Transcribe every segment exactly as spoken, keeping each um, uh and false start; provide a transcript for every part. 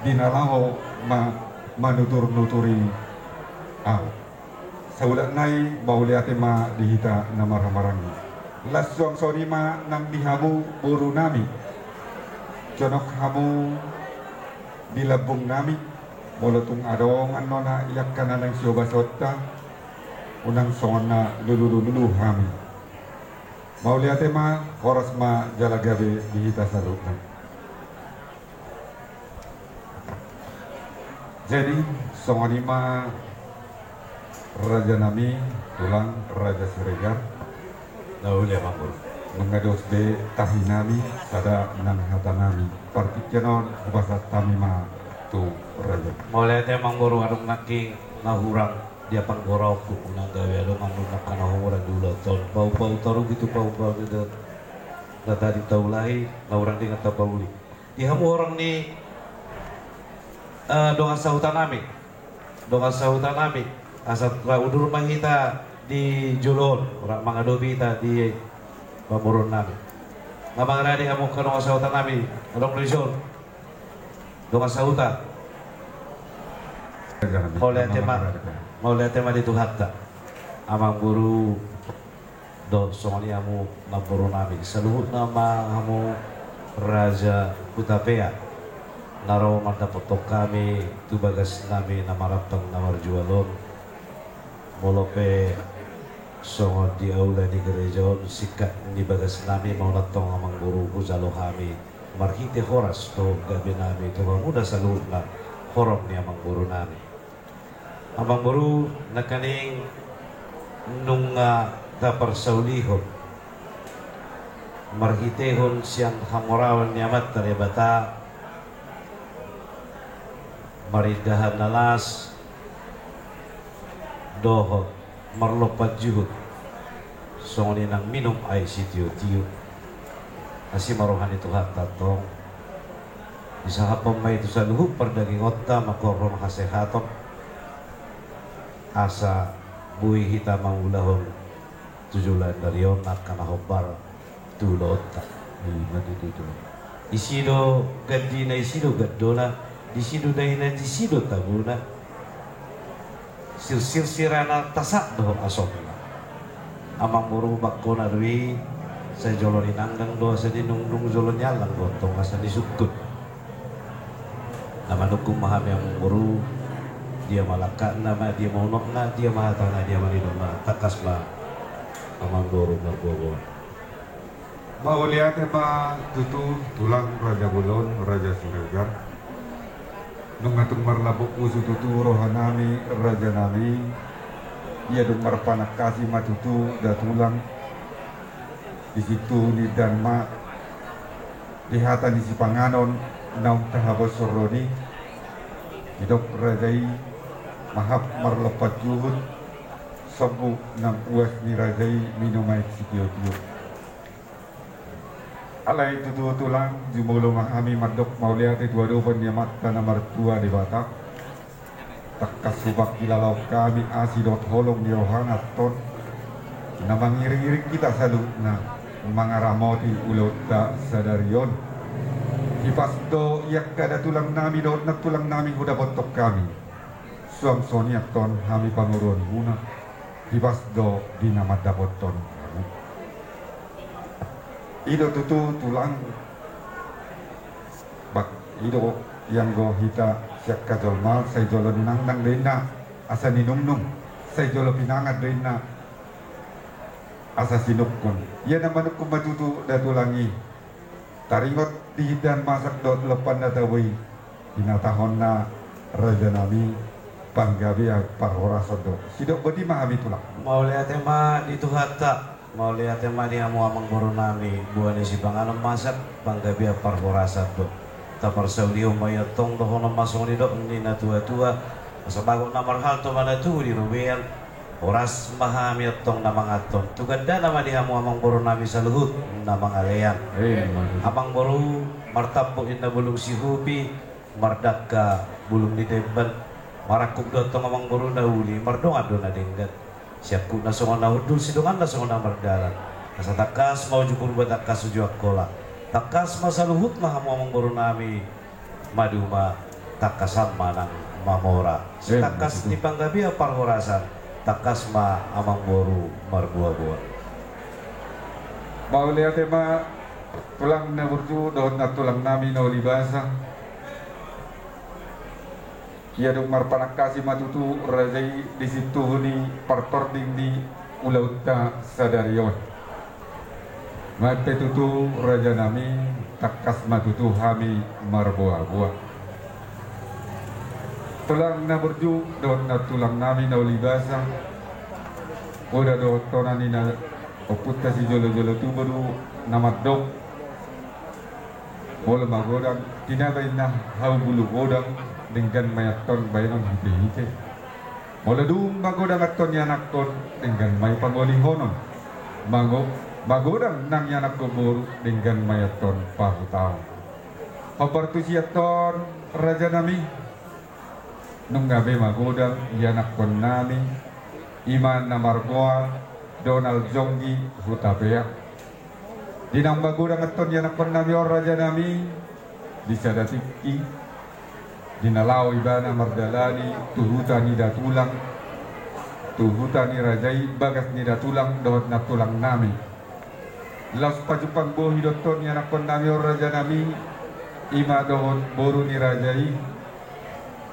Di na laho ma-, manuturnuturi ahu. Saulak nai mauliate ma di hita na marhahamaranggi. Las suang songon i ma nang di hamu boru nami. Jonok hamu di lambung nami. Molo tung adong annon na i angka na naeng siobasonta, unang songon na lulululu hami. Mauliate ma, horas ma jala gabe di hita saluhutna. Jadi, songon i ma raja nami, tulang, Raja Siregar. Na uli, Amangboru. Nunga dos be tahi nami, sada nang hata nami. Partingkian on, hupasahat hami ma tu raja. Mauliate, Amangboru, adong nangkin na hurang di panggoraonku, unang gabe adong annon angka na hurang di ulaonta on. Paupau tarugi tu paupau ni da-, na tading taulahi, na hurang di inganan tapauli. Di hamu horong ni, eh, dongan sahuta nami. Dongan sahuta nami. Asa ra udur ma hita di jolo on, ra mangadopi hita di pamoruon nami. Nga mangarade hamu angka dongan sahuta nami, adong do dison. Dongan sahuta. Mauliate ma, mauliate ma di Tuhanta. Amangboru dohot songon i hamu namboru nami. Saluhutna ma hamu Raja Hutapea. Na ro mandapothon hami tu bagas nami na marampang na marjual on. Molo pe songon di aula ni gareja on, singkat ni bagas nami ma on antong, Amangboru, hujalo hami marhite horas dohot gabe nami tu hamuna saluhutna, horong ni amangboru nami. Amangboru, nangkaning nunga taparsaulihon marhitehon sian hamoraon ni Amanta Debata, marindahan na las dohot marlompan juhut, songon i nang minum aek sitiotio. Asi ma roha ni Tuhanta antong, disahaphon ma i tu saluhut pardagingonta mangkorhon hasehaton, asa boi hita mangulahon tu joloan ni ari on angka na hombar tu ulaonta. Ima tutu, tulang. Disi do gandina, disi do gandona, disi do daina, disi do tabona. Sirsir sirana, tasak dohot asomna. Amangboru, bangkona do i, sai jolo ninanggang do asa ninungnung, jolo niallang do antong asa nisungkun. Na manungkun ma hami, Amangboru, dia ma langkatna, ma dia ma unokna, dia ma hatana, dia ma nidokna, tangkas ma Amangboru marboaboa. Mauliate ma tutu, tulang, Raja Bolon, Raja Siregar. Nunga tung marlambok pusu tutu roha nami, raja nami. Ia dung marpanangkasi ma tutu da tulang. Di situ nindan ma di hata ni sipanganon naung tahaboshon ro i. Didok raja i, mahap marlompan juhut, sombu nang uas ni raja i minum aek sitiotio. Alai tutu, tulang, jumolo ma hami mandok mauliate tu adopan ni Amanta na martua Debata. Tangkas hupangkilalaon hami asi dohot holong ni rohana antong, na mangiringiring hita saluhutna mangaramoti ulaonta sadari on. Hipas do i angka da tulang nami dohot nantulang nami hudapothon hami. Suang songon i antong hami pamoruonmuna, hipas do di na mandapothon hamu. I do tutu, tulang. Bak, i do, ianggo hita siangka jolma, sai jolo ninanggang do inna asa ninungnung, sai jolo pinangan do inna asa sinungkun. Ia na manungkun ma tutu da tulang i. Taringot di hindahan masak dohot lompan na tabo i, hinatahonna raja nami, panggabean parhorasan do. Sidok boti ma hami, tulang. Mauliate ma di Tuhanta. Mauliate ma di hamu, amangboru nami, boha ni sipanganon masak, panggabean parhorasan do. Taparsaulihon ma i antong, dohonon ma songon nidok ni natuatua, asa bagot na marhalto ma na tubu di robean, horas ma hami antong na manganhon. Tu gandana ma di hamu, amangboru nami, saluhut na mangalean. Ima tutu. Amangboru, martampuk inna bulung sihupi, mardangka bulung ni temban, marangkup do antong, amangboru, na uli, mardongan do na denggan. Siangkupna songon na hundul, sidonganna songon na mardalan. Asa tangkas ma uju Purba, tangkas uju Angkola. Tangkas ma saluhutna hamu, amangboru nami, maduma Tangkasan ma nang mamora. Sitangkas ni panggabean parhorasan, tangkas ma amangboru marboaboa. Mauliate ma tulang na burju dohot nantulang nami na uli basa. Ia dung marpanangkasi ma tutu raja i di sintuhu ni partording ni ulaonta sadari on. Mate tutu raja nami, tangkas ma tutu hami marboaboa. Tulang na burju dohot nantulang nami na uli basa, poda dohot tona ni na ompunta sijolojolo tubu do na mandok. Molo magodang, tinabai na hau bulu godang, denggan ma i antong baenon hitehite. Molo dung magodang antong ianakhon, denggan ma i pangolihonon. Mago-, magodang nang ianakhon boru, denggan ma i antong pahutaon. Hombar tusi antong raja nami. Nunga be magodang ianakhon nami, i ma na margoar Donald Jonggi Hutapea. Di naung magodang antong ianakhon nami on raja nami, di sada tingki, di na laho ibana mardalani tu huta ni datulang, tu huta ni raja i bagas ni datulang dohot nantulang nami. Laos pajumpang bohi do antong ianakhon nami on raja nami, i ma dohot boru ni raja i,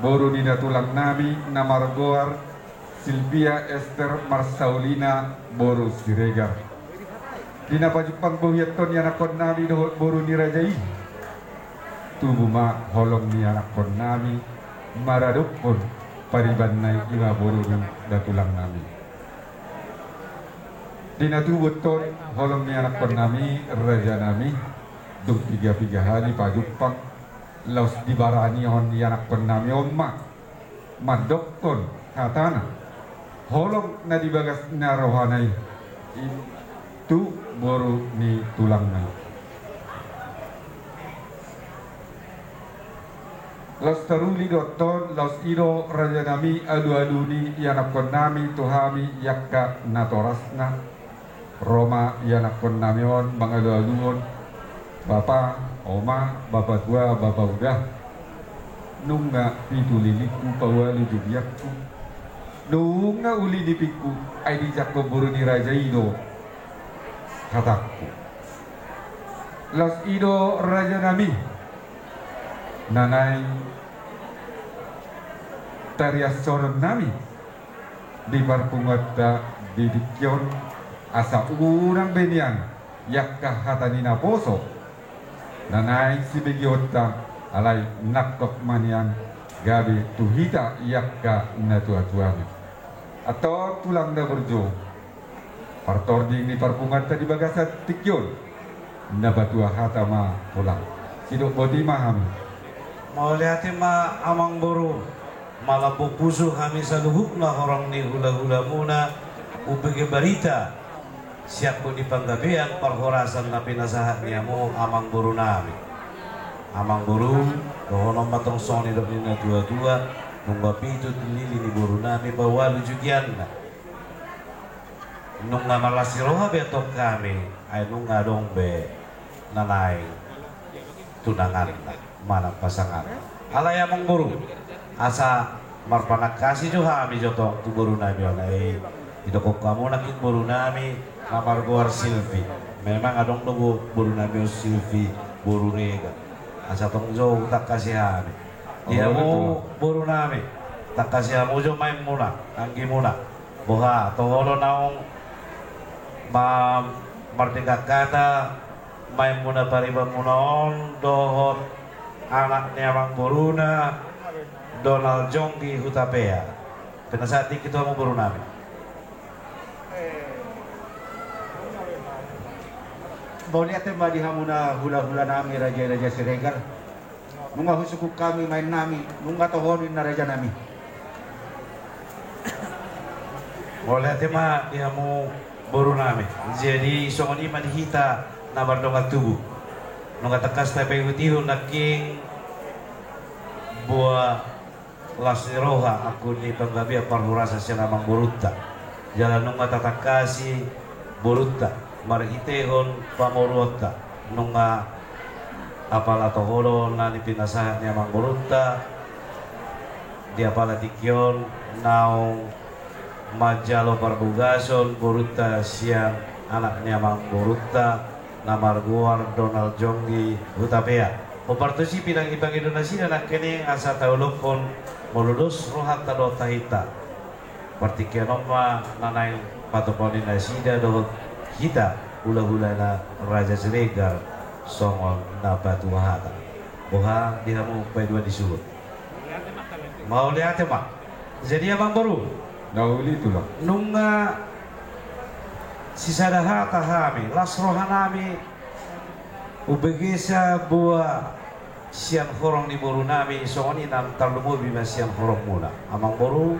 boru ni datulang nami na margoar Silvia Ester Marsaulina boru Siregar. Di na pajumpang bohi antong ianakhon nami dohot boru ni raja i, tubu ma holong ni ianakhon nami maradophon paribanna i, i ma boru ni datulang nami. Di na tubu antong holong ni ianakhon nami raja nami, dung piga-piga hali pajumpang, laos dibaranihon ianakhon nami on ma mandokkon hatana holong na di bagas ni rohana i tu boru ni tulangna i. Laos taruli do antong, laos i do raja nami alualu ni ianakhon nami tu hami i angka natorasna. Ro ma ianakhon nami on mangalualuhon, bapa, oma, bapa tua, bapa uda. Nunga pitu lilingku paualu jugianku. Nunga uli nipingku, ai dijangkon boru ni raja i do hatangku. Laos i do raja nami na naeng tariashonon nami di parpunguanta di tingki on, asa unang be nian i angka hata ni naposo na naeng sibegeonta, alai nangkok ma nian gabe tu hita i angka natuatuana. Antong tulang na burju, partording ni parpunguanta di bagasan tingki on, na patua hata ma tulang. Sidok boti ma hami. Mauliate ma amangboru. Malambok pusu hami saluhutna horong ni hulahulamuna umbege barita sian angka ni panggabean parhorasan na pinasahat ni hamu amangboru nami. Amangboru, dohonon ma tong songon nidok ni natuatua, nunga pitu lili ni boru nami paualu jugianna. Nunga marlas ni roha be antong hami, ai nunga adong be na naeng tunanganna manang pasanganna. Alai amangboru, asa marpanangkasi jo hami jo tong tu boru nami on, ai didokkon hamu nangkin boru nami na margoar Silvi. Memang adong do bo-, boru nami on Silvi boru Regar. Asa tong jo hutangkasi hami. Di hamu boru nami, tangkasi hamu jo maenmuna, anggimuna. Boha, toho do naung ma-, mardenggan hata maenmuna paribanmuna on dohot anak ni amangboruna Donald Jonggi Hutapea. Pinasahat tingki tu hamu boru nami. Mauliate ma di hamuna hulahula nami raja-raja Siregar. Nunga husungkun hami maen nami, nunga toho ninna raja nami. Mauliate ma di hamu boru nami. Jadi songon i ma di hita na mardongan tubu. Nunga tangkas tapaihutihut nangkin boha las ni roha angka ni panggabean parhorasan sian amangborunta. Jala nunga tatangkasi borunta marhitehon pamoruonta, nunga apala toho do na nipinasahat ni amangborunta Di apala tingki on naung manjalo parbogason borunta sian anak ni amangborunta na margoar Donald Jonggi Hutapea. Hombar tusi pinangipangido nasida nangkining asa taolophon molo dos rohanta dohot tahinta. Partingkian on ma na naeng patupaon ni nasida dohot hita hulahula na Raja Siregar songon na patua hata. Boha di hamu paidua ni suhut? Mauliate ma. Jadi amangboru, na uli tulang, nunga sisada hata hami, las rohanami umbegesa boa sian horong ni borunami, songon i nang tarlumobi ma sian horongmuna. Amangboru,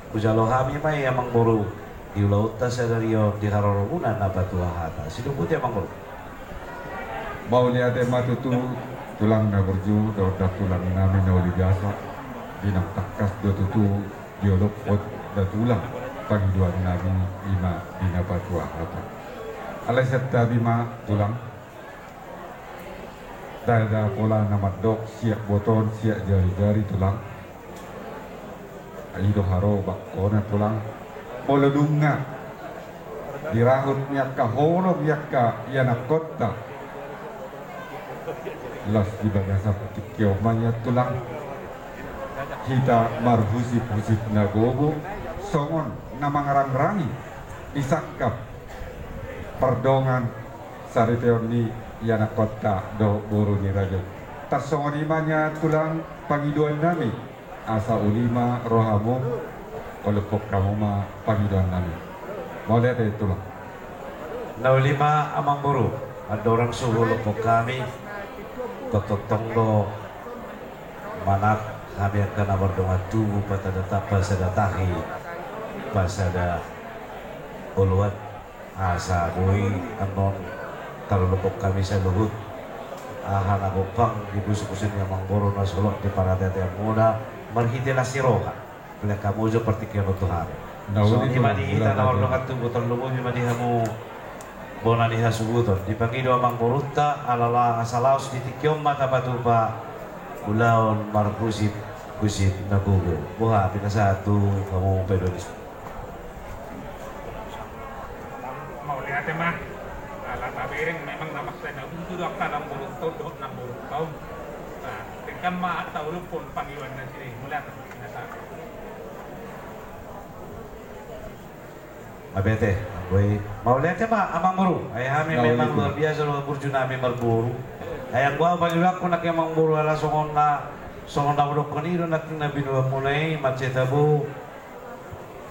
hujalo hami ma i amangboru, di ulaonta sadari on di haroromuna na patua hata. Sidung boti amangboru. Mauliate ma tutu tulang na burju dohot da tulang nami na uli biasa, di naung tangkas do tutu diolophon da tulang pangidoan nami i ma di na patua hata. Alai santabi ma tulang, ndada pola na mandok siak botoon siak jarijari tulang. I do haroro bangkona tulang. Molo nunga dirahut ni angka holong ni angka ianakkonta, las di bagasan tingki on ma nian tulang hita marhusip-husip na gogo songon na mangarangrangi di sangkap pardongan sariteon ni ianakkonta dohot boru ni raja. Tarsongon i ma nian tulang pangidoan nami, asa uli ma rohamu, olophon hamu ma pangidoan nami. Mauliate tulang. Na uli ma amangboru, andorang so huolophon hami, tongtong do manat hami angka na mardongan tubu, pasada ta-, pasada tahi, pasada oloan. Asa boi annon tarolophon hami saluhut aha na gompang di pusupusu ni amangboru na solot di parateateanmuna marhite las ni roha. Pelek hamu jo partingkian on tu hami. Songon i ma di hita na mardongan tubu, tarlumobi ma di hamu bona ni hasuhuton. Dipangido amangborunta ala asa laos di tingki on ma tapatupa ulaon marhusip-husip na gogo. Boha pinasahat tu hamu paidua ni suhut? Mauliate ma. Ala tabereng memang na maksai na buntu do angka namborunta on dohot namborunta on. Nah, dengkan ma taolophon pangidoan nasida i. Mauliate. Mauliate. Mauliate ma amangboru. Ai hami memang luar biasa do burju nami marboru. Ai anggo au pangidoanku nangkin amangboru ala songon na, songon na hudokkon i do nangkin na binoanmuna i, mansai tabo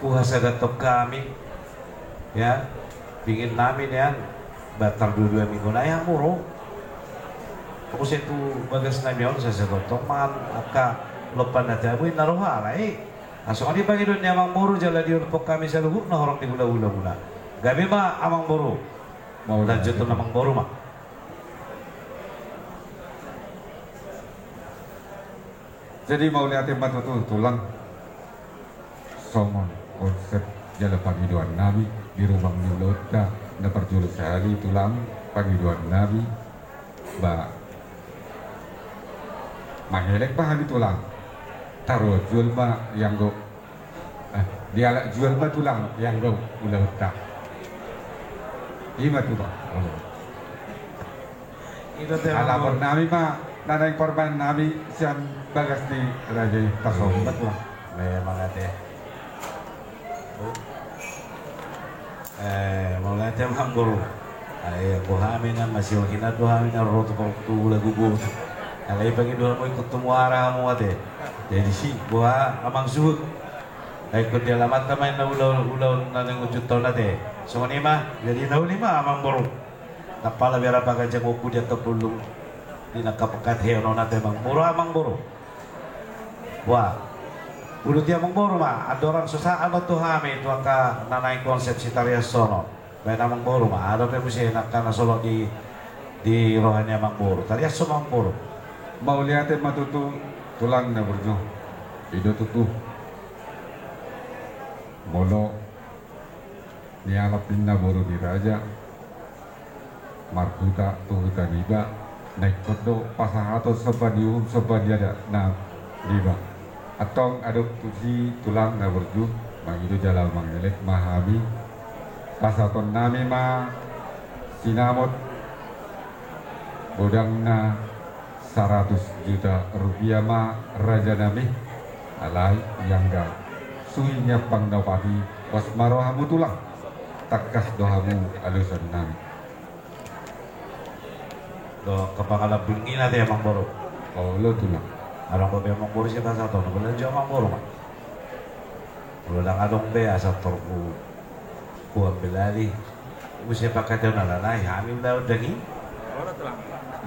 huhasaganhon hami, ya, pingin nami nian ba tarduadua minggu nai hamu ro. Muse tu bagas nami on sai saganhon ma angka lompan na tabu i na roha alai. Asa songon i pangidoan ni amangboru jala diolophon hami saluhutna horong ni hulahulamuna. Gabe ma amangboru. Lanjuthon amangboru ma. Jadi mauliate ma tutu tulang. Songon konsep jala pangidoan nami di rubang ni ulaonta na parjolo sahali tulang, pangidoan nami ba mangelek ma hami tulang. Taruhon jual ma i anggo, eh, dialap jual ma tulang i anggo ulaonta. I ma tutu. Alapon nami ma na naeng parumaen nami sian bagas ni raja i, tarsongon i ma tulang. Memang ate. Eh, mauliate amangboru. Ai anggo hami na masih hinan do hami na ro tu partu ulagugu. Alai pangidoan hamu ingkon tu muara hamu ate. Jadi si boha amang suhut. Ai ingkon di alamanta ma inna ulaon, ulaon na naeng ujunta on ate. Songon i ma, jadi na uli ma amangboru. Ndang pala biar apa ganjang oku di antong bulung di nangka pangkataion on ate amangboru, amangboru. Wah, uduti amangboru ma, andorang so sahat do tu hami tu angka na naeng konsep sitariashon on. Baen amangboru ma, adong pe muse nangka na solot di, di roha ni amangboru. Tariashon ma amangboru. Mauliate ma tutu tulang na burju. I do tutu. Molo nialap ninna boru ni raja marhuta tu huta niba, na ingkon do pasahaton somba ni uhum somba ni adat na niba. Antong adong tusi tulang na burju, mangido jala mangelek ma hami. Pasahatonnami ma sinamot godangna saratus juta rupiah ma rajanami. Alai anggo suhi ni ampang na opat i, pos ma rohamu tulang. Tangkas do hamu alusannami. Dohot angka pangalambingina ate amangboru. Olo tulang. Adong dope amangboru sipasahaton, apala jo amangboru ma. Molo ndang adong be asa tor huambil alih. Muse pangkataion ala nai hami ulaon daging.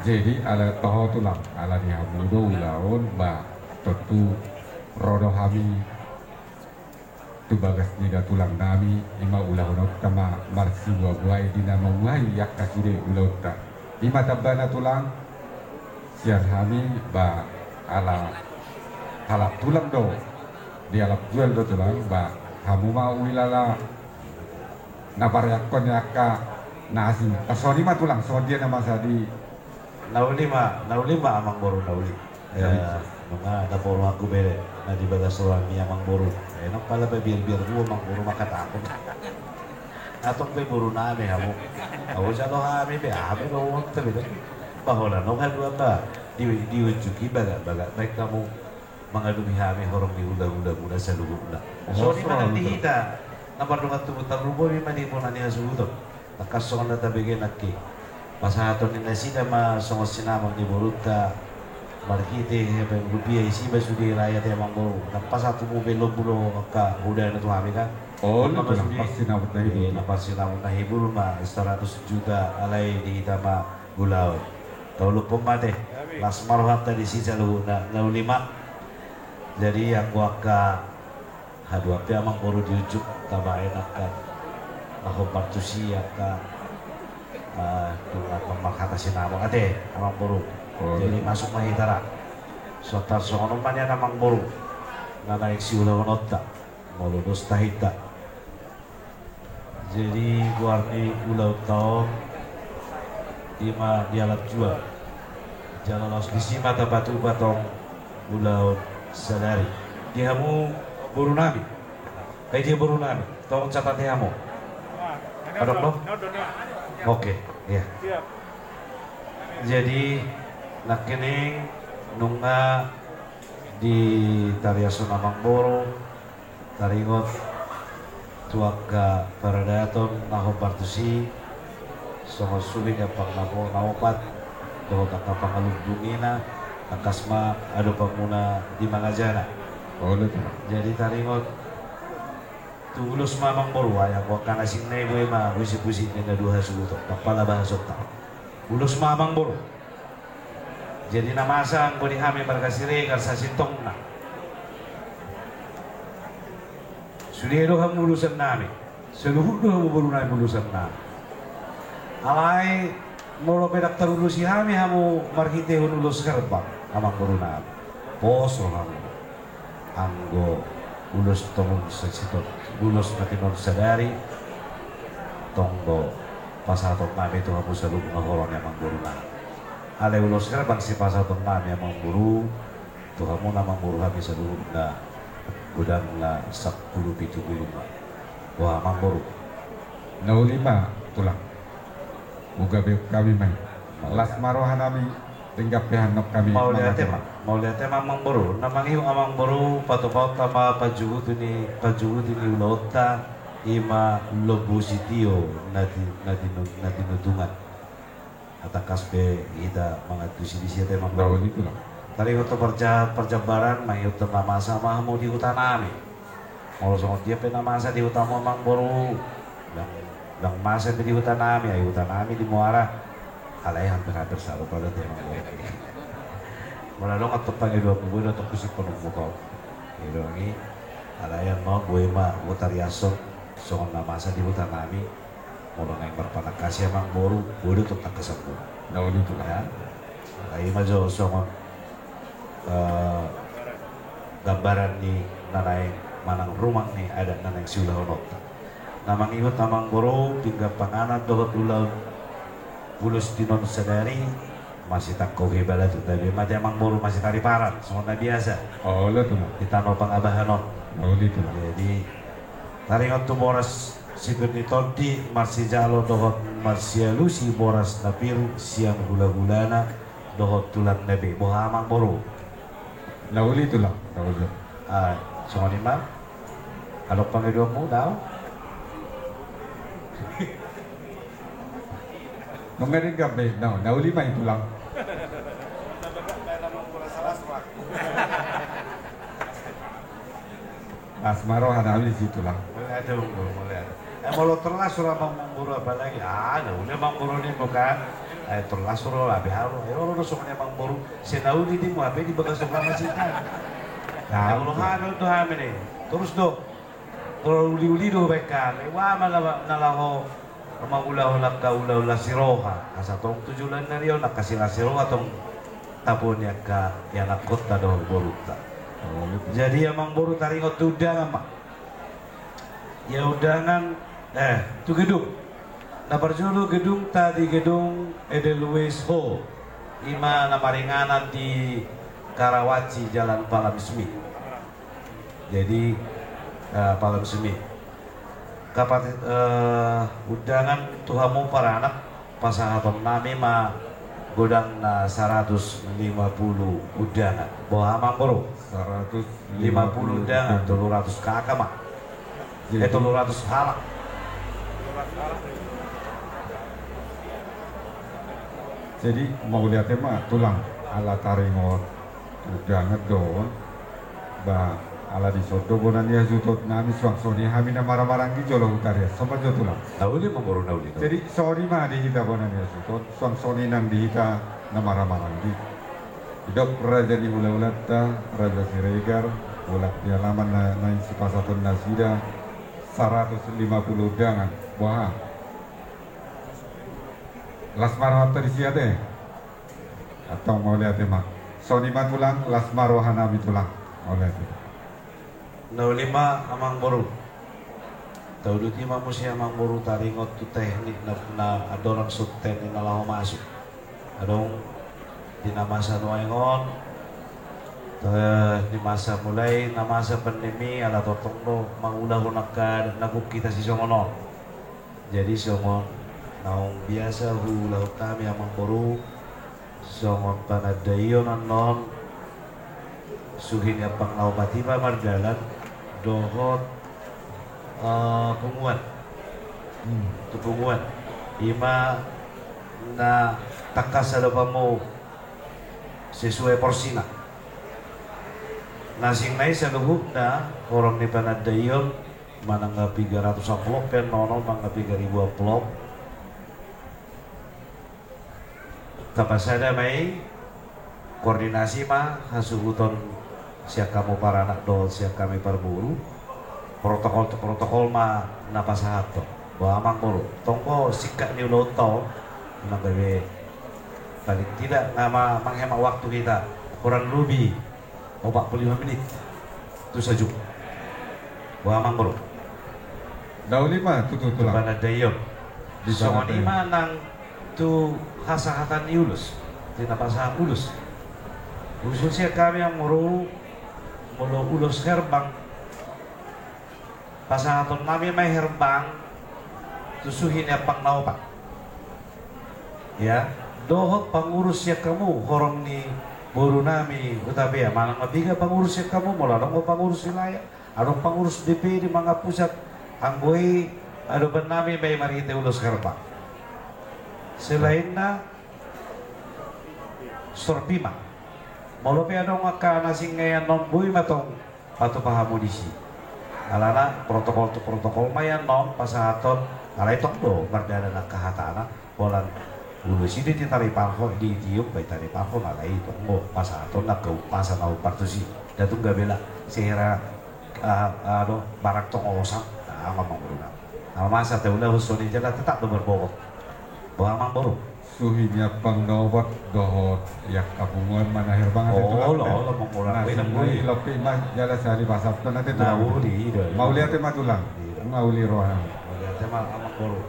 Jadi ala toho tulang, ala ni hamu do ulaon, ba tontu ro do hami tu bagas ni da tulangnami, i ma ulahononta ma marsibuabuai di na mambuhai angka sude ulaonta. I ma tambana tulang, sian hami ba ala halak tulang do, dialap jual do tulang, ba hamu ma uilala na pareakkon ni angka na asing. Songon i ma tulang, songon dia na masa di Na uli ma, na uli ma amangboru, na uli. Nunga na pola aku bere na di bagas rohami amangboru. Enak pala pe biar-biar gua amangboru mangkatahon. Antong pe borunami hamu. Au jalo hami be, hami do uang te beda. Bahwa na nunga dua ba di di ujuki bagak-bagak baik kamu mangadopi hami horong ni hulahula muna saluhutna. Songon i ma nang di hita na mardongan tubu, tarlumobi ma di bona ni hasuhuton. Tangkas songon na tabege nangkin, pasahaton ni nasida ma songon sinamot ni borunta marhite hepeng rupiah i, siba sude rakyat i amangboru. Ndang pasahat hamu be lombu do angka hudana tu hami kan? Olo tulang, parsinamot na hibul. Ndang parsinamot na hibul ma saratus juta alai di hita ma ulaon. Tauluphon ma ate, las ma rohanta disi saluhutna, na uli ma. Jadi anggo angka haduan pe amangboru di ujung tabaen angka na hombar tusi angka, eh, tulang marhata sinamot ate amangboru. Jadi masuk ma hita ra. Songon on ma nian amangboru na naeng siulahononta molo dos tahinta. Jadi goar ni ulaonta on i ma dialap jual. Jala laos disi ma tapatupa tong ulaon sadari. Di hamu borunami. Ai dia borunami, tong catat hamu. Adong do? Oke, iya. Jadi nangkining nunga ditariashon amangboru taringot tu angka paradaton na hombar tusi, songon suhi ni ampang na opat dohot angka pangalambingina, tangkas ma adopanmuna di mangajana. Jadi taringot tu ulos ma amangboru, ai anggo angka na asing na i boi ma husip-husip ni na dua hasuhuton, ndang pala bahasonta. Ulos ma amangboru. Jadi na masa anggo di hami marga Siregar sasintongna, sude do hamu ulosannami, saluhut do hamu borunami ulosannami. Alai molo pe ndang tarulosi hami hamu marhitehon ulos herbang amangborunami, pos rohamu. Anggo ulos tong sasintong, ulos na tinon sadari, tong do pasahatonnami tu hamu saluhutna horong ni amangborunami. Alai ulos herbang sipasahatonnami amangboru tu hamu na amangboru hami saluhutna godangna sampulu pitu pulu ma. Boha amangboru? Na uli ma tulang. Uga be hami ma i. Las ma rohanami, denggan pe annon hami. Mauliate ma, mauliate ma amangboru. Na mangihut amangboru, patupaonta ma panjuhuti ni, panjuhuti ni ulaonta, i ma lombu sitio na ti, na ti, na tinutungan. Tangkas pe hita mangantusi disi ate amangboru. Taringot tu parja, parjambaran, mangihut na masa ma hamu di hutanami. Molo songon dia pe na masa di hutamu amangboru, ndang, ndang masa be di hutanami, ai hutanami di Muara. Alai hampir-hampir sarupa do ate amangboru. Molo adong antong pangidoanmu boi do antong husip panungmuk on. Ido i. Alai annon boi ma hutariashon songon na masa di hutanami. Molo naeng marpanangkasi amangboru, boi do antong tangkasanmu. Na uli tulang. Alai i ma jo songon gambaran ni na naeng manang rumang ni adat na naeng siulahononta. Na mangihut amangboru pinggan panganan dohot ulaon ulos tinon sadari, Masitangkok hibala tu tabi mate amang boru masitariparan songon na biasa. Olo tulang. Di tano pangabahan on. Olo tulang. Jadi taringot tu boras sipir ni tondi marsijalo dohot marsialusi boras na pir sian hulahulana dohot tulangna be. Boha amang boru? Na uli tulang. Na uli. Ah, songon i ma. Adong pangidoanmu dao? Nunga denggan be, na uli ma i tulang. Las ma roha nami disi tulang. Mauliate amang boru, mauliate. Eh, molo tor las roha amang boru apalagi, ah, na uli amang boru nimmu kan. Eh, tor las roha, abe haru, eh, olo do songon i amang boru. Sai na uli nimmu, abe di bagas roha masita. Molo hami do hami ne. Torus do. Molo uliuli do baen hami, ua ma na laho mangulahon angka ulaula siroha, asa tong tu joloan ni ari on angka silas siroha tong tapoon ni angka ianakhonta dohot borunta. Jadi amang boru taringot tu undangan ma. Ia undangan, eh, tu gedung. Na parjolo gedungta di gedung Edelweiss Hall. I ma na maringanan di Karawaci Jalan Palamsmith. Jadi, eh, Palamsmith. Kapati, eh, undangan tu hamu paranak, pasahaton nami ma godangna saratus lima pulu undangan. Boha amang boru? Saratus lima pulu undangan, tolu ratus K K ma. Eh, tolu ratus halak. Jadi mauliate ma tulang ala taringot undangan do on. Ba ala dison do bona ni hasuhuton nami, suang songon i hami na marhahamaranggi jolo hutarias. Somal jo tulang. Na uli ma boru, na uli. Jadi songon i ma di hita bona ni hasuhuton, suang songon i nang di hita na marhahamaranggi. Didok raja ni hulahulanta, Raja Siregar, holan di alaman na naeng sipasahaton nasida saratus lima pulu undangan. Boha? Las ma rohanta disi ate. Antong mauliate ma. Songon i ma tulang, las ma roha nami tulang. Mauliate. Na uli ma amang boru. Tauduti ma muse amang boru taringot tu teknik na, na andorang songon teknik na laho masuk. Adong di na masa nuaeng on, eh, di masa mulai na masa pandemi ala tongtong do mangulahon angka adat na gok hita sisongon on. Jadi songon naung biasa huulahon hami amang boru, songon panandaion annon, suhi ni ampang na opat i ma mardalan dohot, eh, punguan. Hmm. Tu punguan. I ma na tangkas adopanmu sesuai porsina. Na asing na i saluhutna horong ni panandaion, manang na piga ratus amplop pe annon, manang na piga ribu amplop. Tapasada ma i, koordinasi ma hasuhuton sian hamu paranak dohot sian hami parboru. Protokol tu protokol ma na pasahathon. Boha amang boru, tong do singkat ni ulaonta on, nang gabe paling tidak nga ma manghemat waktu hita, kurang lebih opat pulu lima menit tu sajum. Boha amang boru? Na uli ma tutu tulang. Panandaion. Songon i ma nang tu hasahatan ni ulos, di na pasahat ulos. Usul sian hami amang boru, molo ulos herbang, pasahaton nami ma i herbang tu suhi ni ampang na opat. Ya, dohot pangurus sian hamu horong ni boru nami Hutapea, manang na piga pangurus sian hamu, molo adong do pangurus wilayah, adong pangurus D P D manang pusat, anggo i adopan nami ma i marhite ulos herbang. Selainna sorpi ma. Molo pe adong angka na asing nga i annon, boi ma tong patupa hamu disi. Alana protokol tu protokol ma i annon pasahathon, alai tong do mardalan angka hatana, holan ulos i do titariparhon, ditiop ma i tariparhon, alai tong do pasahathon angka umpasa na hombar tusi. Nda tung gabe la sehera, ah, ah, do barang tong osang. Nah, amang boru nami. Na masa taulahon songon i jala tetap do marbohot. Boha amang boru? Suhi ni ampang na opat dohot i angka punguan ma na herbang ate tulang. Olo, olo, amang boru. Na sahali lopi ma jala sahali pasahathon ate tulang. Na uli do. Mauliate ma tulang. Mauliate roha. Mauliate ma amang boru.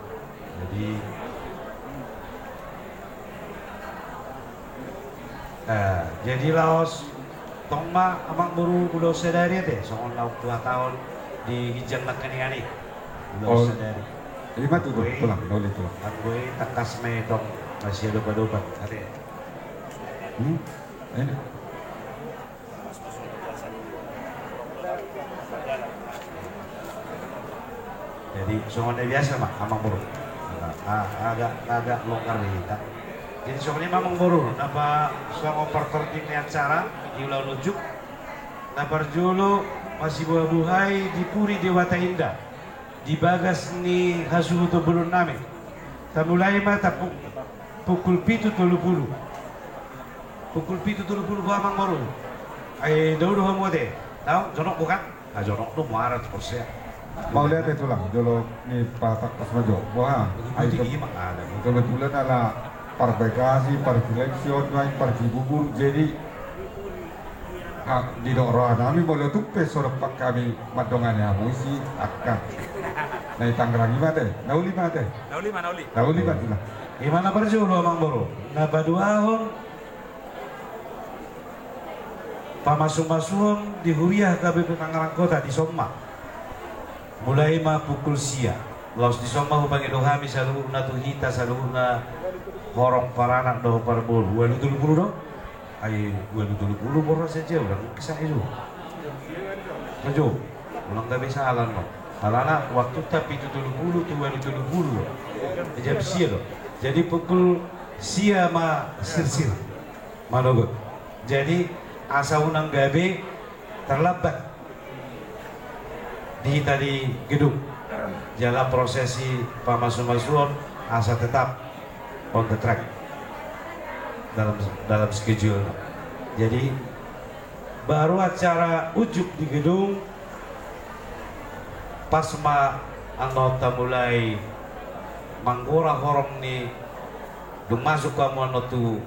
Jadi Eh, jadi laos tong ma amang boru ulaon sadari ate, songon na umhataon di ginjang nangkiningan i. Ulaon sadari. Ima tutu, tulang, na uli tulang. Anggo i tangkas ma i tong masiadopadopan ate. Hmm? Ini. Jadi songon na biasa ma amang boru. Agak, agak longgar di hita. Jadi songon i ma amang boru, na songon partorting ni acara di ulaon unjuk. Na parjolo masibuhabuhai di pudi Debata Indah di bagas ni hasuhuton bolon nami. Tamulai ma tapuk pukul pitu tolu pulu. Pukul pitu tolu pulu bo amang boru. Ai dao do hamu ate. Dao, jonok bukan? Ah, jonok do muara tu porsea. Mauliate tulang, jolo ni patak pas majo. Wah, ai kebetulan ala parbagasi, parsileksi online, parcibubur, jadi didok roha nami molo tung pe so dompak hami mandongani hamu isi angka na i Tangerang i ma ate, na uli ma ate. Na uli ma, na uli. Na uli ma tulang. Ima na parjolo amang boru. Na paduahon pamasumasuon di huria H K B P Tangerang Kota dison ma. Mulai ma pukul sia. Laos dison ma hupangido hami saluhutna tu hita saluhutna horong paranak dohot parboru. Ualu tolu pulu do? Ai ualu tolu pulu borra saja ulang kisah itu. Saja. Ulang gabe salah no. Alana waktu ta pitu tolu pulu tu ualu tolu pulu. Jam sia do. Jadi pukul sia ma sirsir. Manogot. Jadi asa unang gabe terlambat di hita di gedung. Jala prosesi pamasumasuon asa tetap on the track dalam, dalam schedule. Jadi baru acara unjuk di gedung pas ma annon tamulai manggora horong ni dung masuk hamu annon tu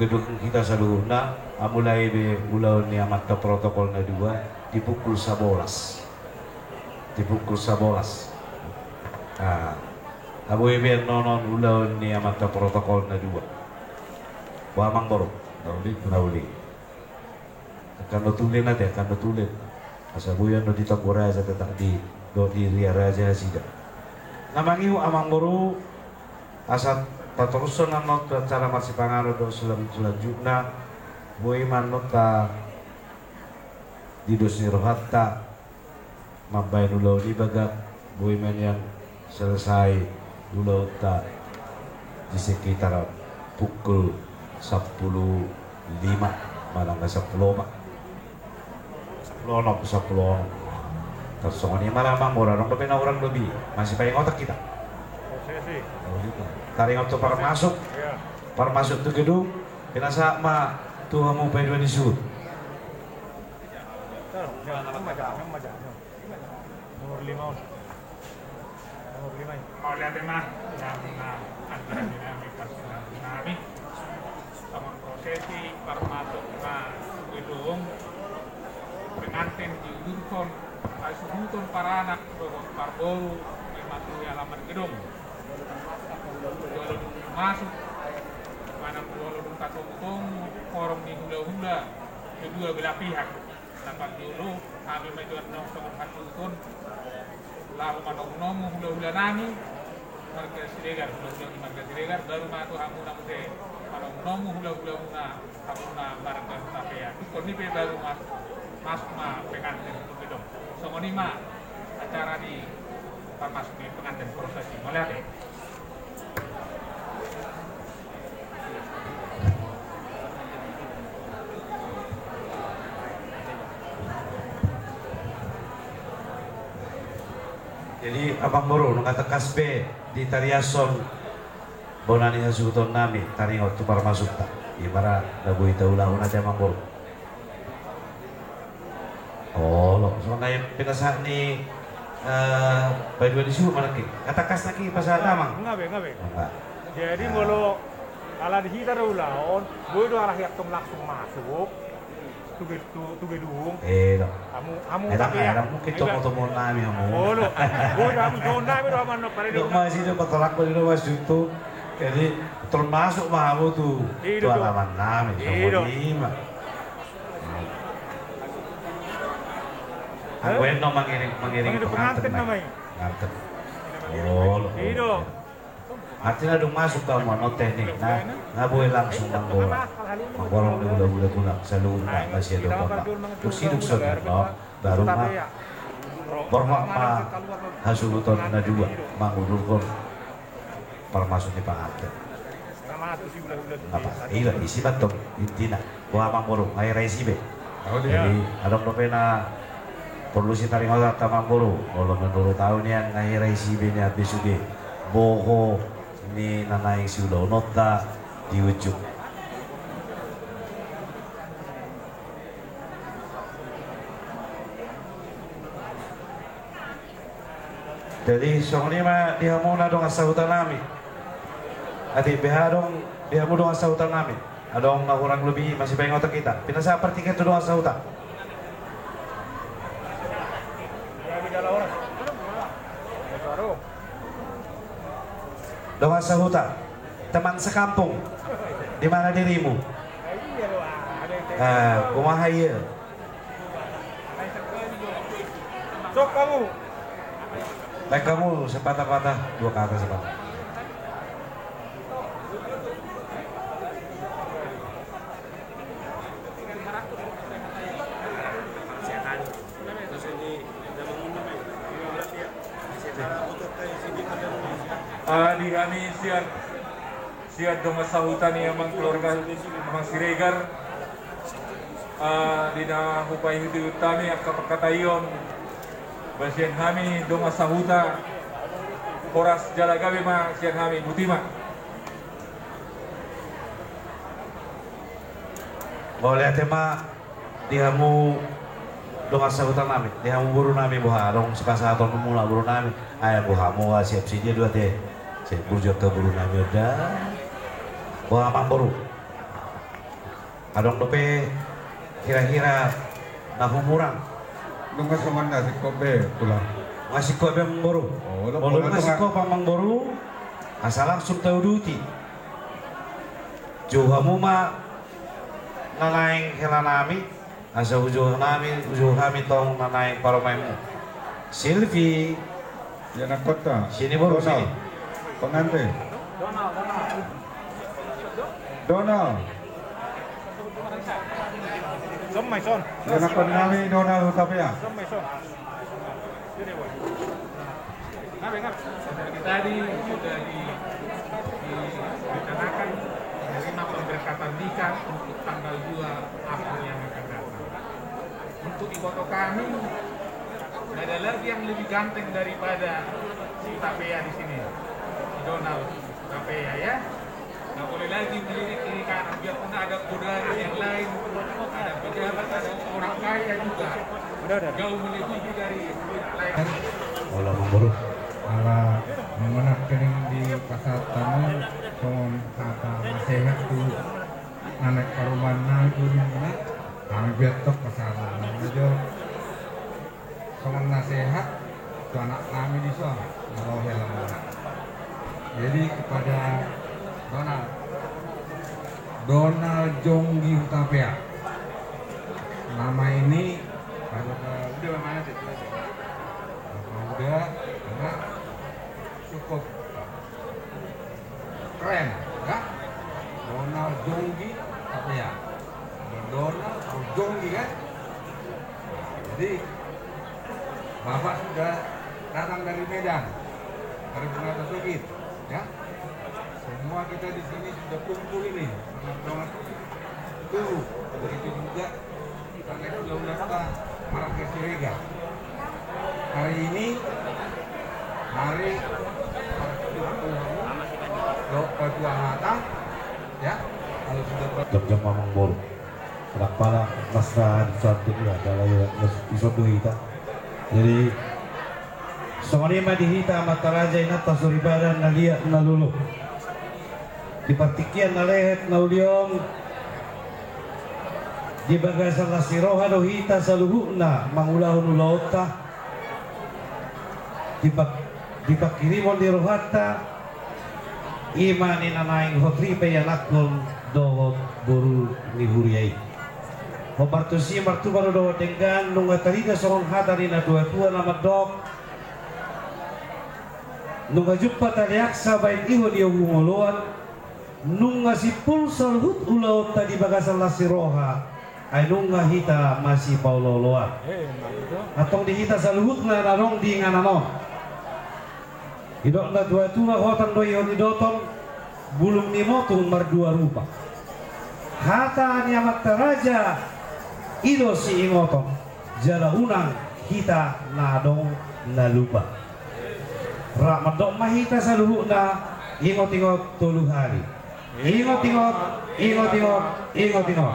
gedung hita saluhutna, amulai be ulaon ni amanta protokol na dua di pukul sabolas. Di pukul sabolas. Ah, abo i be annon ulaon ni amanta protokol na dua. Boha amang boru? Na uli. Na uli. Angka na tulen ate, angka na tulen. Asa boi annon di Tonggo Raja tetap di, dohot di Ria Raja nasida. Na mangihut amang boru, asa tatorushon annon tu acara marsipanganon dohot selanjutna, boi ma annon ta di dos ni rohanta mambahen ulaon i bagak boi ma nian selesai ulaonta di sekitar pukul sampulu lima manang na sampulu opat. Sampulu onom, sampulu onom. Tarsongon i ma amang boru, adong dope na hurang lobi. Masipaingotan hita. Taringot tu parmasuk. Parmasuk tu gedung. Pinasahat ma tu hamu paidua ni suhut. Nomor lima on. Nomor lima i. Mauliate ma. Yang na antar dinami pas nami. Sama prosesi parmasuk na gedung. Pengantin diuduthon, hasuhuton paranak dohot parboru mematuhi alaman gedung. Jolo dung masuk manang jolo dung tatongutongu horong ni hulahula kedua belah pihak. Na parjolo hami ma tuan na songon hasuhuton laho manongunomu hulahula nami marga Siregar, hulahula ni marga Siregar, baru ma tu hamuna muse manongunomu hulahula muna hamuna marga Hutapea. Tungkol ni pe baru masuk, masuk ma pengantin tu gedung. Songon i ma acara ni parmasuk ni pengantin prosesi. Mauliate. Jadi amang boru, nunga tangkas be ditariashon bona ni hasuhuton nami taringot tu parmasukta. Ima ra na boi taulahon ate amang boru. Olo, songon na pinasahat ni paidua ni suhut ma nangkin. Tangkas nangkin pasahat amang. Nga be, nga be. Jadi molo ala di hita do ulaon, boi do ala hian tong langsung masuk tu gedung. Eh, do. Hamu, hamu. Mungkin tomo-tomo nami hamu. Olo. Boi do hamu tomo nami do hamu annon paredo. Do masih do patalak do masuk tu. Jadi Termasuk ma hamu tu, tu alaman nami, songon i ma. Anggo i do mangiring, mangiring pengantin nama i. Pengantin. Olo. Artina dung masuk hamu, annon teknikna, nga boi langsung manggorong, manggorong di hulahula tulang saluhutna, na sian dohot na dung sidung songon i, annon baru ma borhat ma hasuhuton na dua mangudurhon parmasuk ni pangantin. Apa? Ila isi battong intina. Boha amangboru, nga hira isi be. Jadi adong dope na porlu sitaringotan amangboru. Molo menurut au nian nga hira isi be nian be sude boho ni na naeng siulahononta di ujung. Jadi songon i ma di hamu na dongan sahuta nami. Ate, beha adong di hamu dongan sahuta nami? Adong na hurang lobi i, masipaingotan hita. Pinasahat partingkian tu dongan sahuta. Dongan sahuta, teman sekampung, di mana dirimu? Eh, kumaha ia? Sok hamu. Baik, hamu sepatah-patah, dua kata sepatah. Ah, di hami sian, sian dongan sahuta ni amang keluarga, amang Siregar. Ah, di na hupaihut-ihut hami angka pangkataion, ba sian hami dongan sahuta, horas jala gabe ma sian hami, botima. Mauliate ma di hamu dongan sahuta nami, di hamu boru nami, boha adong sipasahaton muna boru nami, ai boha hamu siap sidia do ate. Sai burju angka boru nami on da. Boha amangboru? Adong dope hira-hira na humurang? Nunga songon na singkop be, tulang. Nunga singkop be amangboru. Molo nunga singkop amangboru, asa langsung tauduti. Jou hamu ma na naeng hela nami, asa hujou nami, hujou hami tong na naeng parumaenmu. Silvi. Ianakhonta. Sini boru, sini. Pengantin. Donald. Ianakhon nami Donald Hutapea. Seperti tadi sudah di, direncanakan menerima pemberkatan nikah untuk tanggal dua April yang akan datang. Untuk iboto kami, nggak ada lagi yang lebih ganteng daripada si Hutapea di sini. Si Donald Hutapea, ya. Nggak boleh lagi melirik kiri kanan, biarpun ada godaan yang lain, ada pejabat, ada orang kaya juga. Jauh melebihi dari lain. Olo amangboru. Ala manang nangkin dipasahat hamu songon hata nasehat tu na naeng parumaen nami, boru nami, na hami biar tok pasahat hamu jo songon nasehat tu anak nami dison, na ro hela muna. Jadi kepada Donald, Donald Jonggi Hutapea. Nama ini, kalau udah mana tuh? Kalau udah, karena cukup keren, ya. Donald Jonggi Hutapea. Donald, Donald Jonggi, kan? Jadi, Bapak sudah datang dari Medan, dari Bunata Sogit, ya. Semua kita di sini sudah kumpul ini, dongan-dongan Turu. Begitu juga Marga Siregar. Hari ini hari dohot patua hata, ya, kalau sudah. Jam-jam amangboru. Kenapa lah masa cantik ya, kalau ya, mas, bisa duit, ah. Jadi, songon i ma di hita, amanta raja, inanta soripada na liat na lolo. Di partingkian na lehet na uli on, di bagasan las ni roha do hita saluhutna mangulahon ulaonta. Di pa-, di pangkirimon ni rohanta, Ima ninna naeng hot ripe ianakhon dohot boru ni huria i. Hombar tusi martupa do dohot denggan, nunga tarida songon hata ni natuatua na mandok: Nunga jumpa tali angsa baen ihon i ogung oloan, nunga simpul saluhut ulaonta di bagasan las ni roha, ai nunga hita masipaolooloan. Antong di hita saluhutna na adong di inganan on. Didok natuatua: Hotang do ihon i dotong, bulung ni motung mardua rupa. Hata ni amanta raja i do siingoton, jala unang hita na adong na lupa. Rap mandok ma hita saluhutna: Ingot-ingot tolu hali. Ingot-ingot, ingot-ingot, ingot-ingot.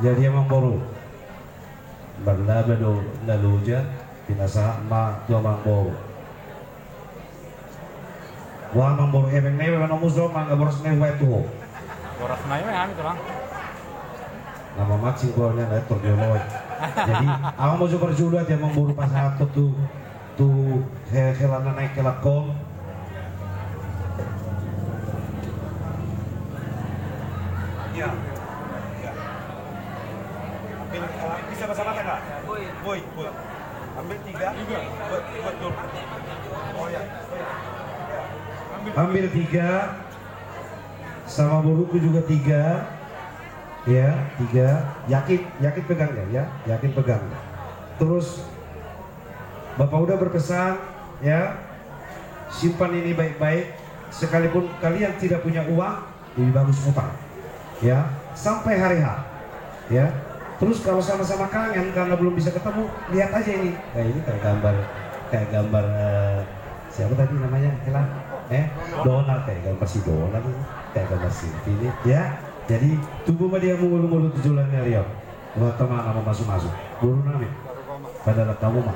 Jadi amangboru, marlaba do na loja, pinasahat ma tu amangboru. Wah, amangboru, hepeng na i ma na muso, mangga boras na i, hubaen tu ho. Boras na i ma hami, Tulang. Na mamancing boras na i, na etor di olo i. Jadi ahu ma jo parjolo, ate amangboru, pasahat tu, tu he-, hela na naeng helakhon. Ya. Ya. Ambil, eh, bisa bahasa mata nggak? Boy, boy. Ambil tiga. Tiga. Buat, buat dulu. Oh ya. Ambil tiga. Sama boruku juga tiga. Ya, tiga. Yakin, yakin pegang ya, ya. Yakin pegang. Terus Bapak Uda berpesan, ya, simpan ini baik-baik. Sekalipun kalian tidak punya uang, lebih bagus utang. Ya, sampai hari H. Ya. Terus kalau sama-sama kangen karena belum bisa ketemu, lihat aja ini. Kayak ini, kayak gambar, kayak gambar, eh, siapa tadi namanya? Hela? Eh, Donar, kayak gambar si Donar ini. Kayak gambar si ini, ya. Jadi, tunggu ma di hamu ngolu-ngolu tu joloan ni ari on. Buat teman nama masuk-masuk. Boru nami. Pada tamu ma.